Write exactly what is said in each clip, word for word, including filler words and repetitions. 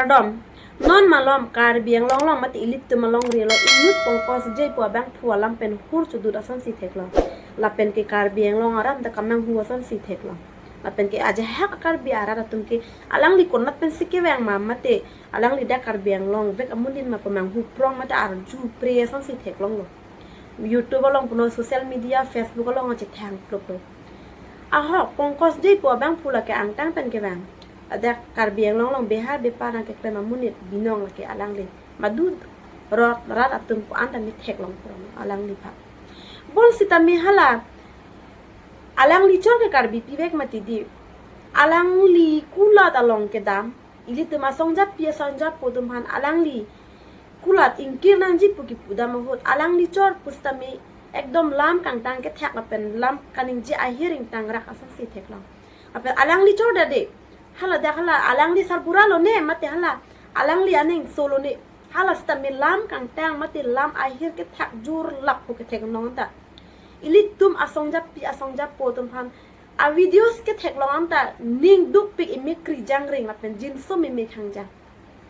Dom, non malom Karbi Anglong along mate ilitum alongri along inut Pankaj J pu abangphu alam pen hur chodut asonsi theklong. Lapen ke Karbi Anglong arat ta kemanghu asonsi theklong. Lapen ke ajahak Karbi arat atum ke alangli konat pensi kevang ma mate alangli dak Karbi Anglong vek amonit ma pu manghu prong mate arju pre asonsi theklonglo. YouTube along puno social media, Facebook along chethang pluk lo. Ahok, Pankaj J pu abangphu lake angtang pen kevang. Ladak Karbi Anglong along behar bepar nangkeklem amonit binong lake alangli. Madu rot rat atum pu-an tame theklong prong alangliphan. Bonsitame hala alangli chor ke Karbipi vek mati di. Alangli kulat along kedam. Ilitum asongjapi asongjapo atum aphan alangli kulat ingkir nangji pu kipudam ahut alangli chor pusitame ekdom lam kangtang kethak lapen lam kaningje ahir ingtangrak asonsi theklong. Lapen alangli chor dade. Hala dak hala alangli sarbura lone mate hala alangli aning solone. Hala sitame lam kangtang mate lam ahir kethak jur lap pu kethek nong ta. Ilitum asongjapi asongjapo atum aphan a videos ketheklong anta ning dukpik, imikri jangring lapen jinso meme khangjang.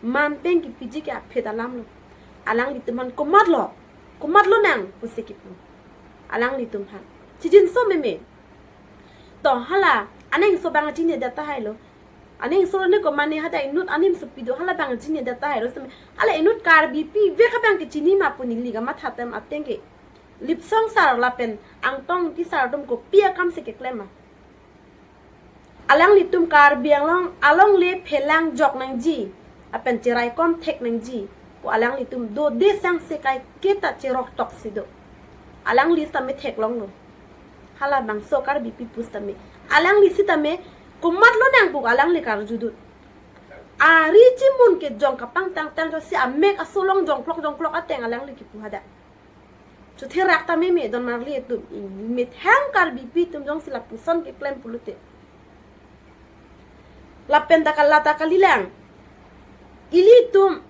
Man pen kipiji ke aphet alam lo. Alanglitum aphan komatlo, komatlo nang pusi kipu. Alanglitum aphan chijinso meme. To hala aning so bang chini data hailo. Aning so ne ko mane hada inut aning so pido hala bang chini data hailo. Hala inut Karbipi vek abang ke chini ma pu neli kamatha tem ateng ke. Lip Songsar lapen Angtong Engti sar atum kopi akam si keklem ma. Alanglitum Karbi Anglong alongle phelang jok nangji, lapen cheraikom thek nangji pu alanglitum dode sangse kaiketa cherok toksi do. Alangli sitame theklonglo. Hala bangso Karbipi pusitame alangli sitame komatlo nang pu alangli karjudut. Ari chimun kejong kapangtang tang si amek aso along jongklok jongklok ateng alangli kipu hadak. Chotherak ta meme don marli atum, methang Karbipi atum jongsi lapuson keklem pulote. Lapen ta kala ta kalilang. Ilitum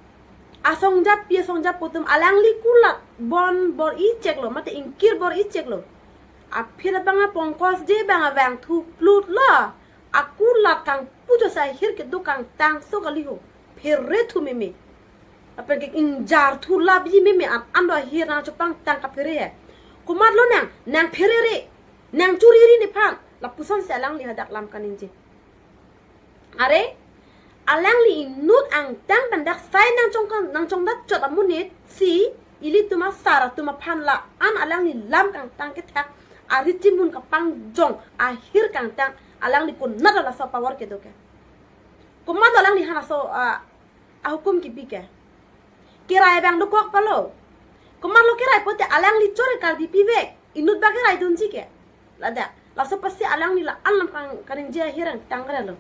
asongjapi asongjapo atum alangli kulat bon bor-i cheklo mate ingkir bor-i cheklo. Aphi abang a Pankaj J bang avang thu plutlo. Akulat kangpu jo sa ahir kedo kangtang so kali ho. Phere thu meme. Lapen ke ingjar thu labi meme an ando ahir nangchopangtang kaphere he. Komatlo nang, nang pherere, nang choriri nephan. Lapusonsi alangli hadak lam kaningje. Are, alangli inut angtang pen dak sai nangchong kan, nangchongdat chot amonit si ilitum asar atum aphan la-an alangli lam kangtang kethak, ari chimun kapangjong ahir kangtang, alangli konat laso power kedo ke. Komatlo alangli han laso, ah, ahukum kipi ke. Kerai abang dokok palo. Komatlo kerai pote alangli chor Karbipi vek, inut bak kerai dunji ke. Ladak, laso pasi alangli la-an lam kang kaningje ahir kangtang lo.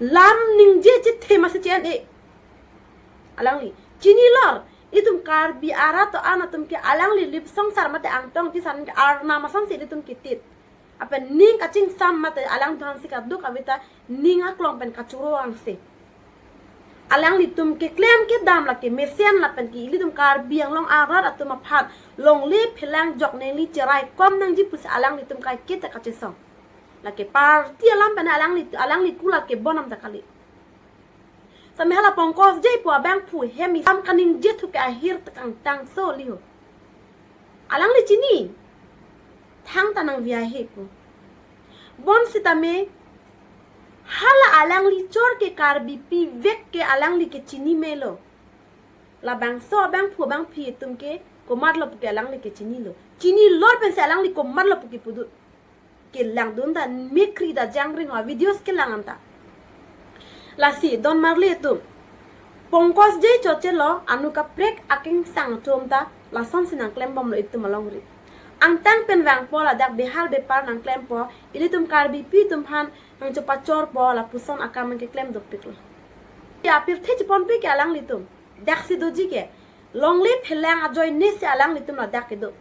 Lam ningje chethe masi chen e. Alangli chinilor, itum Karbi arat to an atum ke alangli Lip Songsar mate Angtong Engti sar ke arnam asonsi ilitum kitit. Lapen ning kachingsam mate alang thansi kaduk aveta ning aklong pen kachoro angse. Alanglitum keklem kedam lake mesen lapen ke ilitum Karbi Anglong arat atum aphan longle phelang jok nangji, cheraikom nangji pusi alanglitum kaiketa kachesong. Lake party alam pen alangli, alangli kulat ke bonam ta kali. Sitame hala Pankaj J pu abangphu hem isam kaningje thu ke ahir ta kangtang so liho. Alangli chini. Thangta nangvia he pu. Bonsitame hala alangli chor ke Karbipi vek ke alangli ke chini melo. Labangso abangphu abangphi atum ke komatlo pu ke alangli ke chinilo. Chinilor pensi alangli komatlo pu kipudut. Kelangdun ta mikri ta jangring ho videos kelang anta. Lasi don marli atum. Pankaj J chochelo anu kaprek akengsang atum ta lasonsi nangklembomlo itum alongri. Angtang pen vangpo ladak behar bepar nangklempo ilitum Karbipi atum aphan nangchopachorpo lapuson akam nangkeklem dopiklo. Ya pirthe chiponpe ke alanglitum. Daksi doji ke. Longle phelang ajoine si alanglitum ladak kedo.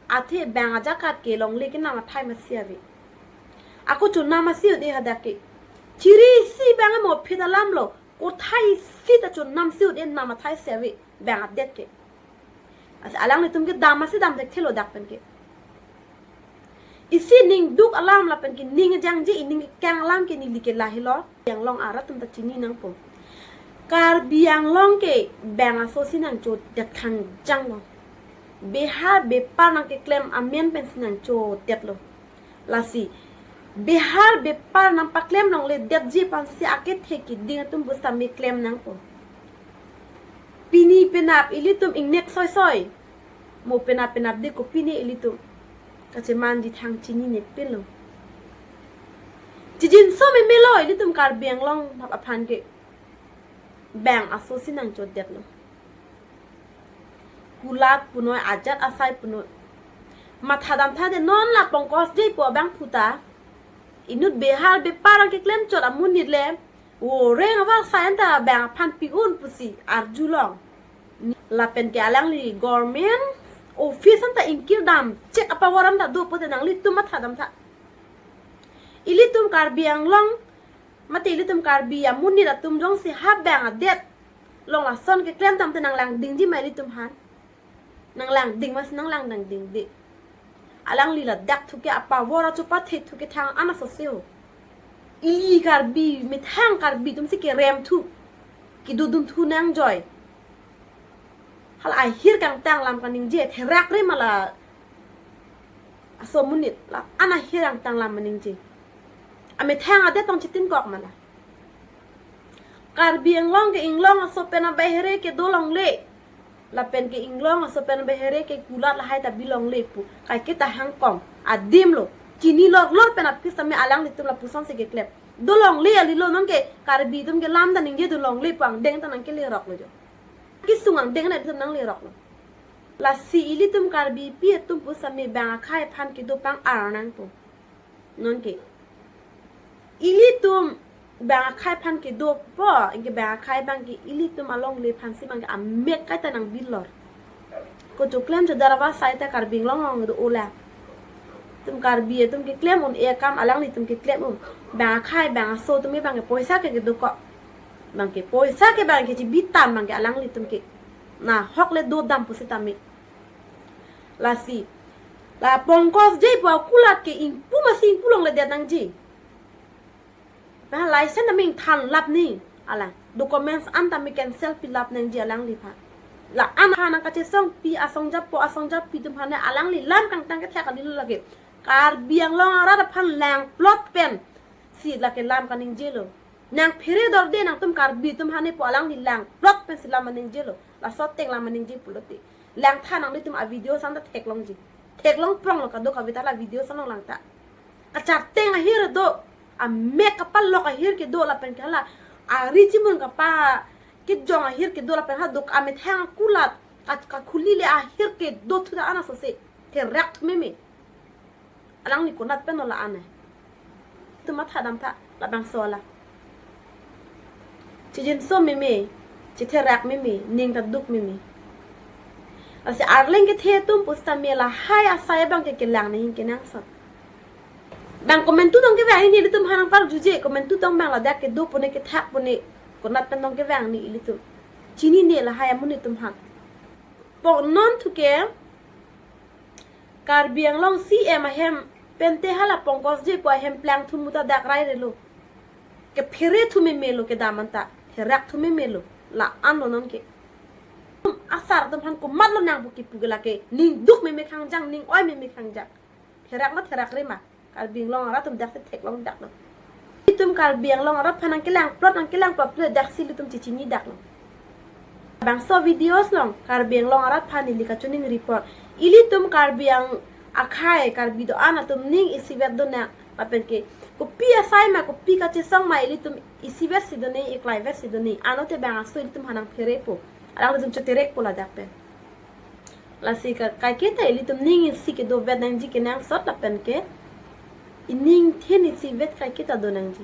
Athe bang ajakat ke longle kenam athai masi ave. Ako chonam asi ude hadak ke. Chiri si bang mo phit alam lo. Kothai si ta chonam si ude nam athai si ave. Bang adet ke. Asi alanglitum ke dam asi dam thekthelo dak pen ke. Isi ning duk alam lapen ke ning jangje ining kang alam ke neli ke lahelo. Anglong arat atum ta chini nangpo. Karbi Anglong ke bang aso si nangchodet khangjang lo. Bihar bepar nangkeklem amen pensi nangchodetlo. Lasi Bihar bepar nangpaklem longledetji aphansi akethe kiding atum pusitame klem nangpo. Pini penap ilitum ingnek soisoi. Mo penap penap de kopine ilitum kachemanji thang chininepinlo. Chijinso memelo ilitum Karbi Anglong aphan ke bang aso si nangchodetlo. Kulat punoi, ajat asai punoi. Mathadamtha de non la Pankaj Jaipu abang puta. Inut Bihar bepar nangkeklemchot amonit le, o reng avar sai anta bang aphan pi-un pusi arjulong. Lapen ke alangli government office anta ingkirdam chek apower anta do pote nanglitum mathadamtha. Ilitum Karbi Anglong mate ilitum Karbi amonit atum jongsi ha bang adet along lason keklem tangte nanglangdingji ma ilitum aphan? Nanglangding masi nanglangdingde. Alangli ladak thuke apower achopa the thuke thang ana soseo. Ili Karbi, methang Karbi atumsi kerem thu, kedodun thu nangjoi. Hala ahir kangtang lam kaningje, therak re ma la aso amonit, la ana ahir kangtang lam kaningje. Amethang adet tong chitinkok ma la. Karbi Anglong ke inglong aso pen abehere kedo longle. Lapen ke inglong aso pen abehere ke kulat lahai ta bilongle pu kaiketa hangkong adim lo. Chini lor lor pen apis tame alanglitum lapusonsi keklem. Do longle alilo, nonke Karbi atum ke lam ta ningjedun longle pu angdeng ta nangkeleroklo jo. Kesung angdeng ta itum nangleroklo. Lasi ilitum Karbipi atum pusitame bang akhai aphan kedo pang-ar nangpo. Nonke ilitum bang akhai aphan kedopo, anke bang akhai abang ke ilitum alongle aphansi abang ke amek kaita nangbilor. Kochoklem chodar ava sai ta Karbi Anglong along do-ola. Itum Karbi atum keklem un-e akam alanglitum keklem un. Bang akhai bang aso atum ke abang ke poisa ke kedokok. Abang ke poisa ke abang ke chibitam abang ke alanglitum ke nahok le dodam pusitame. Lasi la Pankaj Jaipu akulat ke ingpu masi ingpu longledet nangji. Ba license tame ingthan lap ni, alang documents an tame cancel pilap nangji alangliphan. La an ha nangkachesongpi asong japo asong japi atum aphan alangli lam kangtang kethek kalilo lake. Karbi Anglong arat aphan langplot pensi lake lam kaningjelo. Nangphere dorde nangtum Karbi atum aphan pu alangli langplot pensi lam kaningjelo. Laso ateng lam kaningje pulote, langtha nanglitum avideo san ta theklongji. Theklong pronglo kadokave ta la video san along langtha. Kacharteng ahir do, amek kapalok ahir kedo lapen ke hala ari chimun kapa kejong ahir kedo lapen ha dok amethang akulat ka, kakhuli le ahir kedo thu ta ana sose. Therak thu meme. Alangli konat pen lo la-an ai. Itum mathadamtha labangso la. Chijinso meme, chitherak meme, ning ta duk meme. Lasi arleng kethe atum pusitame lahai asai abang ke kelang ni hin kenangsot. Bang komantu tong kevang ni ilitum aphan nangparjuje, komantu tong abang ladak kedo pune kethak pune, konat pen tong kevang ni ilitum. Chinine lahai amonit atum aphan. Pok non thuke Karbi Anglong C M ahem pente hala Pankaj Jaipu ahem plang thu muta dak rai relo. Kephere thu memelo kedam anta, therak thu memelo, la-an lo nonke. Asar atum aphan komatlo nangpu kipu ke lake, ning duk meme khangjang, ning oi meme khangjang. Therak ma therak re ma, Karbi Anglong arat atum daksi theklongdaklo. Itum Karbi Anglong arat aphan nangkelangplot, nangkelangplot le daksi ilitum chechinidaklo. Bangso videos along Karbi Anglong arat aphan neli kachiningri apot, ilitum Karbi Ang akhai, Karbi do-an atum ning isivet donang, lapen ke kopi asai ma, kopi kachesong ma ilitum isivetsi donang, iklaivetsi donang. Ano te bang aso ilitum aphan nangpherepo, alanglitum choterekpo ladak pen. Lasi ka, kaiketa ilitum ning isi kedovet nangji kenangsot lapen ke ining then isivet kaiketa do nangji.